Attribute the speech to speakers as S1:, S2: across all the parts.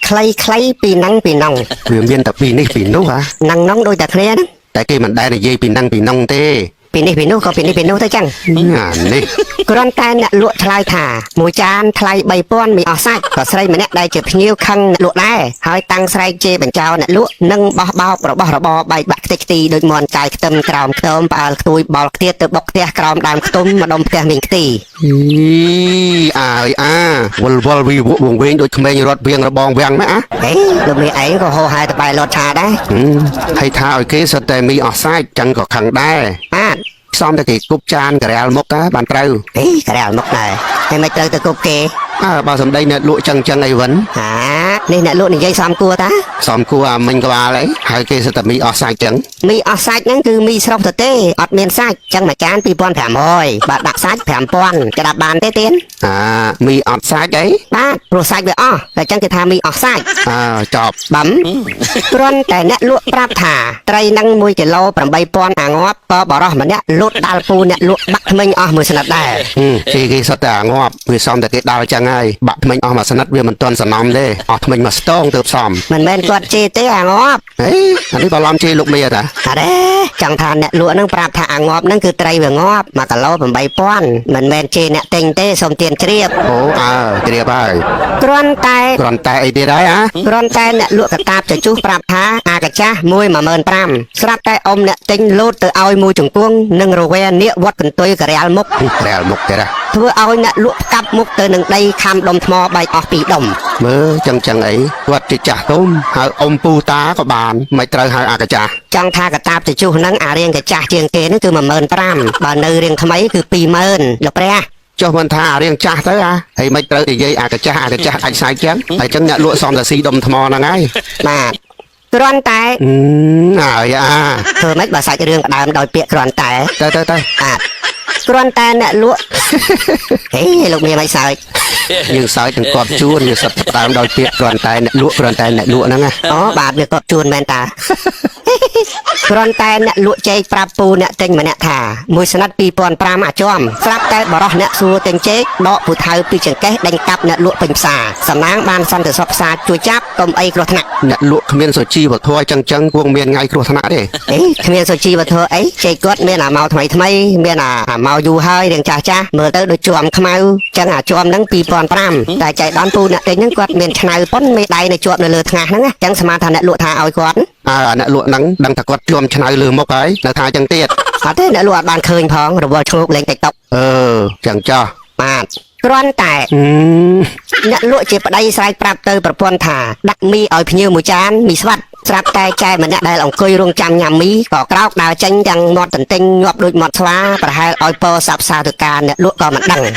S1: ខ្លីខ្លីពីហ្នឹងពីណង
S2: វាមានតែពីនេះពីនោះហ่า
S1: ហ្នឹងណងដូចតែគ្នាហ្នឹង
S2: តែគេមិនដែលនិយាយពីហ្នឹងពីណងទេ
S1: ពីនេះពីនោះក៏ពីនេះពីនោះទៅចឹង
S2: អានេះ
S1: គ្រាន់តែអ្នកលក់ឆ្លើយថាមួយចានថ្លៃ3000មីអស់សាច់ក៏ស្រីម្នាក់ដែលជាភ្ញៀវខឹងអ្នកលក់ដែរហើយតាំងស្រែកជេរបញ្ចោអ្នកលក់និងបោះបោករបស់របរបែកបាក់ខ្ទេចខ្ទីដូចមន់កាយខ្ទឹមក្រោមខ្ទមផ្អើលខ្ទួយបល់ខ្ទាតទៅបុកផ្ទះក្រោមដើមខ្ទុំម្ដុំផ្ទះមីងខ្ទី
S2: អីអើយអាវល់វល់វីវក់វងវែងដូចក្មេងរត់វៀងរបងវាំងណាអា
S1: ហេលោកមីឯងក៏ហោហែតបែលោតឆាដែរ
S2: ហឹមហើយថាឲ្យគេសុទ្ធតែមីអស់សាច់ចឹងក៏ខឹងដែរ
S1: បាទ
S2: សំតែគេគប់ចានការ៉ែលមុខតាបានត្រូវ
S1: ហេក្រែលមកដែរហើយមិនត្រូវទៅគប់គេ
S2: អើបើសំដីអ្នកលក់ចឹងចឹងអីវិញ
S1: ហានេះអ្នកលក់និយាយសំគួរតា
S2: សំគួរអាមិញក្បាលអីហើយគេសុទ្ធតែមីអស់សាច់ចឹង
S1: មីអស់សាច់ហ្នឹងគឺមីស្រុកទៅទេអត់មានសាច់ចឹងមួយចាន2500បាទដាក់សាច់5000ក្តាប់បានទេទៀន
S2: អាមីអត់សាច់អី
S1: បាទព្រោះសាច់វាអស់តែចឹងគេថាមីអស់សាច់
S2: អើចប់
S1: បំគ្រាន់តែអ្នកលក់ប្រាប់ថាត្រីហ្នឹង1គីឡូ8000អាងាប់ក៏បរោះម្នាក់លូតដាល់ពូអ្នកលក់បាក់ធ្មេញអស់មួយស្និតដែរ
S2: ហឹមគេគេសុទ្ធតែអាងាប់វាសំតែគេដាល់ចឹងហើយបាក់ធ្មេញអស់មួយស្និតវាមិនទាន់សំណំទេអស់ធ្មេញមួយស្ទងទើបសំ
S1: មិនមែនគាត់ជេរទេអាងាប់
S2: ហេអានេះបារម្ភជេរលោកមេតា
S1: អរេចង់ថាអ្នកលក់ហ្នឹងប្រាប់ថាអាងាប់ហ្នឹងគឺត្រីវាងាប់1គីឡូ8000មិនមែនជេរអ្នកទិញទេសូមទៀនជ្រាប
S2: អូអើជ្រាបហើយ
S1: គ្រាន់តែ
S2: គ្រាន់តែអីទៀតហើយអា
S1: គ្រាន់តែអ្នកលក់កតាបជជុះប្រាប់ថាអាកាចាស់15000ស្រាប់តែអ៊ំអ្នកទិញលោតទៅឲ្យមួយជង្គង់និងរវែនាគវត្តកន្ទុយការាលមុខ
S2: ក្រាលមុខទៀតហ៎
S1: ធ្វើឲ្យអ្នកលក់ផ្កាប់មុខទៅនឹងដីខំដុំថ្មបែកអស់ពីរដុំ
S2: មើលចឹងចឹងអីគាត់ជាចាស់ទុំហៅអ៊ំពូតាក៏បានមិនត្រូវហៅអាកាចាស់
S1: ចង់ថាកតាបជជុះហ្នឹងអារៀងកាចាស់ជាងគេហ្នឹងគឺ15000បើនៅរៀងថ្មីគឺ20000លោកព្រះ
S2: ចុះមិនថាអារៀងចាស់ទៅអាហើយមិនត្រូវនិយាយអាកាចាស់អាកាចាស់អាចសាយចឹងហើយចឹងអ្នកលក់សំតាស៊ីដុំថ្មហ្នឹងហើយ
S1: បាទគ្រាន់តែ
S2: អឺហើយអា
S1: ធ្វើម៉េចបើសាច់រឿងផ្ដើមដោយពាក្យគ្រាន់តែ
S2: ទៅទៅទៅ
S1: បាទគ្រាន់តែអ្នកលក់ ហេលោកមានមិនសើច
S2: យើងសើចទាំងគាត់ជួនយើងសិតផ្ដើមដោយពាក្យគ្រាន់តែអ្នកលក់គ្រាន់តែអ្នកលក់ហ្នឹងណា
S1: អូបាទវាគាត់ជួនមែនតា គ្រាន់តែអ្នកលក់ចេកប្រាប់ពូអ្នកទិញម្នាក់ថាមួយស្និត2005អាជាំស្រាប់តែបរោះអ្នកសួរទិញចេកដកពូថៅពីចង្កេះដេញកាប់អ្នកលក់ពេញផ្សារសំណាងបានសន្តិសុខផ្សារជួយចាប់កុំអីគ្រោះថ្នាក់
S2: អ្នកលក់គ្មានសុជីវធម៌ចឹងចឹងគួងមានថ្ងៃគ្រោះថ្នាក់ទេ
S1: អេគ្មានសុជីវធម៌អីចេកគាត់មានអាម៉ៅថ្មីថ្មីមានអាអាម៉ៅយូរហើយរៀងចាស់ចាស់មើលទៅដូចជាំខ្មៅចឹងអាជាំហ្នឹង2005តែចៃដន្យពូអ្នកទិញហ្នឹងគាត់មានឆ្ៅប៉ុនមេដៃនៅជាប់នៅលើថ្ងាសហ្នឹងណាចឹងស្មានថាអ្នកលក់ថាឲ្យគាត់
S2: អើអាអ្នកលក់ហ្នឹងដឹងថាគាត់ជួមឆ្ៅលើមុខហើយនៅថាចឹងទៀត
S1: អត់ទេអ្នកលក់អត់បានឃើញផងរវល់ឈ្ងោកលេងតិកតុក
S2: អឺចឹងចោះ
S1: បាទគ្រាន់តែ
S2: ហឹម
S1: អ្នកលក់ជាប្តីស្រែកប្រាប់ទៅប្រពន្ធថាដាក់មីឲ្យភ្ញៀវមួយចានមីស្វាត់ស្រាប់តែចែម្នាក់ដែលអង្គុយរងចាំញ៉ាំមីក៏ក្រោកដើរចេញទាំងមាត់ទន្ទិញញាប់ដូចមាត់ស្វាប្រហែលឲ្យពរសាប់សាធុការអ្នកលក់ក៏មិនដឹង
S2: អី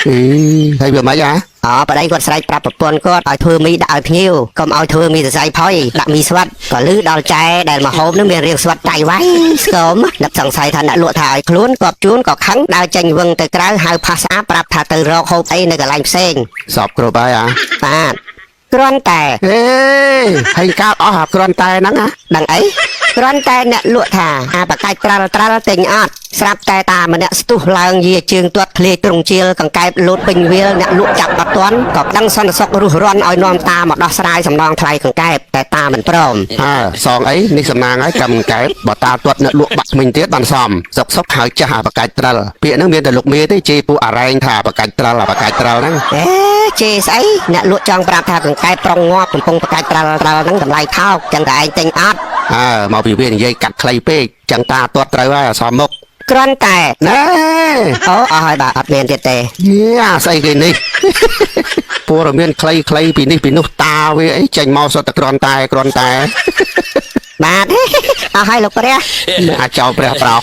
S2: ហើយវាមិនអា
S1: អូប្តីគាត់ស្រែកប្រាប់ប្រពន្ធគាត់ឲ្យធ្វើមីដាក់ឲ្យភ្ញៀវកុំឲ្យធ្វើមីសរសៃផុយដាក់មីស្វាត់ក៏លឺដល់ចែដែលមកហូបនឹងមានរាងស្វាត់ដៃវ៉ៃស្គមនឹកសង្ស័យថាអ្នកលក់ថាឲ្យខ្លួនគាត់ជួនក៏ខឹងដើរចេញវឹងទៅក្រៅហៅផាសាប្រាប់ថាទៅរកហូបអីនៅកន្លែងផ្សេង
S2: សពគ្រប់ហើយអា
S1: បាទគ្រាន់តែ
S2: ហេហើយកាលអស់អាគ្រាន់តែហ្នឹងណា
S1: ដឹងអីគ្រាន់តែអ្នកលក់ថាអាបកាច់ត្រាល់ត្រាល់ទិញអត់ស្រាប់តែតាម្នាក់ស្ទុះឡើងយាជើងទាត់ធ្លាយទ្រង់ជាលកង្កែបលោតពេញវាលអ្នកលក់ចាប់អត់ទាន់ក៏ដឹងសន្តិសុខរុះរាន់ឲ្យនាំតាមកដោះស្រាយសំណងថ្លៃកង្កែបតែតាមិនព្រម
S2: អើសងអីនេះសំណាងហើយកម្មកែបបើតាទាត់អ្នកលក់បាក់មិញទៀតបានសំសុកសុកហើយចាស់អាបកាច់ត្រិលពាក្យហ្នឹងមានតែលោកមេទេជេរពួកអរែងថាអាបកាច់ត្រិលអាបកាច់ត្រិលហ្នឹង
S1: អេជេរស្អីអ្នកលក់ចង់ប្រាប់ថាកង្កែបប្រុងងាប់កំពុងបកាច់ត្រាល់ត្រាល់ហ្នឹងតម្លៃថោកចឹងតែឯងទិញអត់
S2: អើមកពីវានិយាយកាត់ខ្លីពេកចឹងតាទាត់ត្រូវហើយអាសមមុខ
S1: គ្រាន់តែ
S2: ណែ
S1: អូអស់ហើយបាទអត់មានទៀតទេ
S2: យេអាស្អីគេនេះ ព័ត៌មានខ្លីៗពីនេះពីនោះតាវាអីចេញមកសុទ្ធតែគ្រាន់តែគ្រាន់តែ
S1: បាទ អស់ហើយលោកព្រះ
S2: មិនអាចចោលព្រះប្រោស